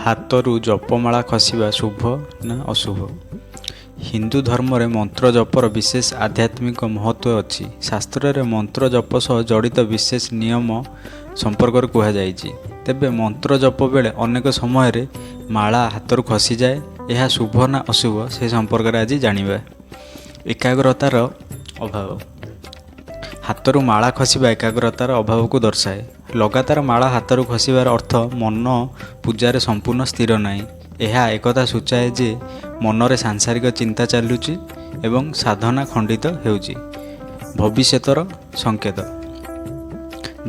ହାତରୁ ଜପମାଳା ଖସିବା ଶୁଭ ନା ଅଶୁଭ? ହିନ୍ଦୁ ଧର୍ମରେ ମନ୍ତ୍ର ଜପର ବିଶେଷ ଆଧ୍ୟାତ୍ମିକ ମହତ୍ତ୍ୱ ଅଛି। ଶାସ୍ତ୍ରରେ ମନ୍ତ୍ର ଜପ ସହ ଜଡ଼ିତ ବିଶେଷ ନିୟମ ସମ୍ପର୍କରେ କୁହାଯାଇଛି। ତେବେ ମନ୍ତ୍ର ଜପ ବେଳେ ଅନେକ ସମୟରେ ମାଳା ହାତରୁ ଖସିଯାଏ। ଏହା ଶୁଭ ନା ଅଶୁଭ, ସେ ସମ୍ପର୍କରେ ଆଜି ଜାଣିବା। ଏକାଗ୍ରତାର ଅଭାବ। ହାତରୁ ମାଳା ଖସିବା ଏକାଗ୍ରତାର ଅଭାବକୁ ଦର୍ଶାଏ। ଲଗାତାର ମାଳା ହାତରୁ ଖସିବାର ଅର୍ଥ ମନ ପୂଜାରେ ସମ୍ପୂର୍ଣ୍ଣ ସ୍ଥିର ନାହିଁ। ଏହା ଏକଥା ସୂଚାଏ ଯେ ମନରେ ସାଂସାରିକ ଚିନ୍ତା ଚାଲୁଛି ଏବଂ ସାଧନା ଖଣ୍ଡିତ ହେଉଛି। ଭବିଷ୍ୟତର ସଂକେତ।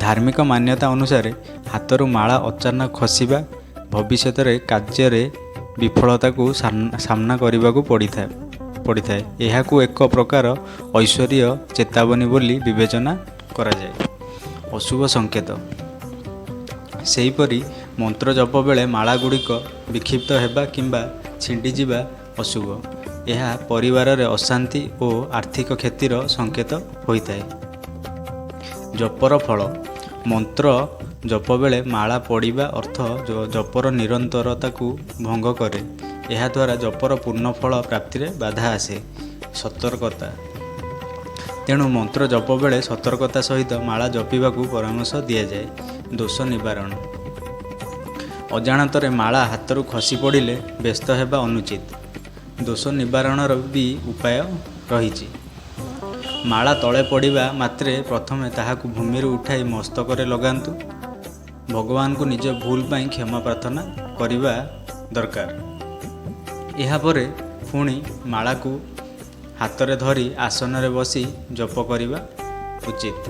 ଧାର୍ମିକ ମାନ୍ୟତା ଅନୁସାରେ ହାତରୁ ମାଳା ଅଚାନକ ଖସିବା ଭବିଷ୍ୟତରେ କାର୍ଯ୍ୟରେ ବିଫଳତାକୁ ସାମ୍ନା କରିବାକୁ ପଡ଼ିଥାଏ। ଏହାକୁ ଏକ ପ୍ରକାର ଐଶ୍ୱରୀୟ ଚେତାବନୀ ବୋଲି ବିବେଚନା କରାଯାଏ। ଅଶୁଭ ସଂକେତ। ସେହିପରି ମନ୍ତ୍ର ଜପ ବେଳେ ମାଳାଗୁଡ଼ିକ ବିକ୍ଷିପ୍ତ ହେବା କିମ୍ବା ଛିଣ୍ଡିଯିବା ଅଶୁଭ। ଏହା ପରିବାରରେ ଅଶାନ୍ତି ଓ ଆର୍ଥିକ କ୍ଷତିର ସଂକେତ ହୋଇଥାଏ। ଜପର ଫଳ। ମନ୍ତ୍ର ଜପ ବେଳେ ମାଳା ପଡ଼ିବା ଅର୍ଥ ଜପର ନିରନ୍ତରତାକୁ ଭଙ୍ଗ କରେ। ଏହାଦ୍ୱାରା ଜପର ପୂର୍ଣ୍ଣ ଫଳ ପ୍ରାପ୍ତିରେ ବାଧା ଆସେ। ସତର୍କତା। ତେଣୁ ମନ୍ତ୍ର ଜପ ବେଳେ ସତର୍କତା ସହିତ ମାଳା ଜପିବାକୁ ପରାମର୍ଶ ଦିଆଯାଏ। ଦୋଷ ନିବାରଣ। ଅଜାଣତରେ ମାଳା ହାତରୁ ଖସି ପଡ଼ିଲେ ବ୍ୟସ୍ତ ହେବା ଅନୁଚିତ। ଦୋଷ ନିବାରଣର ବି ଉପାୟ ରହିଛି। ମାଳା ତଳେ ପଡ଼ିବା ମାତ୍ରେ ପ୍ରଥମେ ତାହାକୁ ଭୂମିରୁ ଉଠାଇ ମସ୍ତକରେ ଲଗାନ୍ତୁ। ଭଗବାନଙ୍କୁ ନିଜ ଭୁଲ ପାଇଁ କ୍ଷମା ପ୍ରାର୍ଥନା କରିବା ଦରକାର। ଏହାପରେ ପୁଣି ମାଳାକୁ ହାତରେ ଧରି ଆସନରେ ବସି ଜପ କରିବା ଉଚିତ।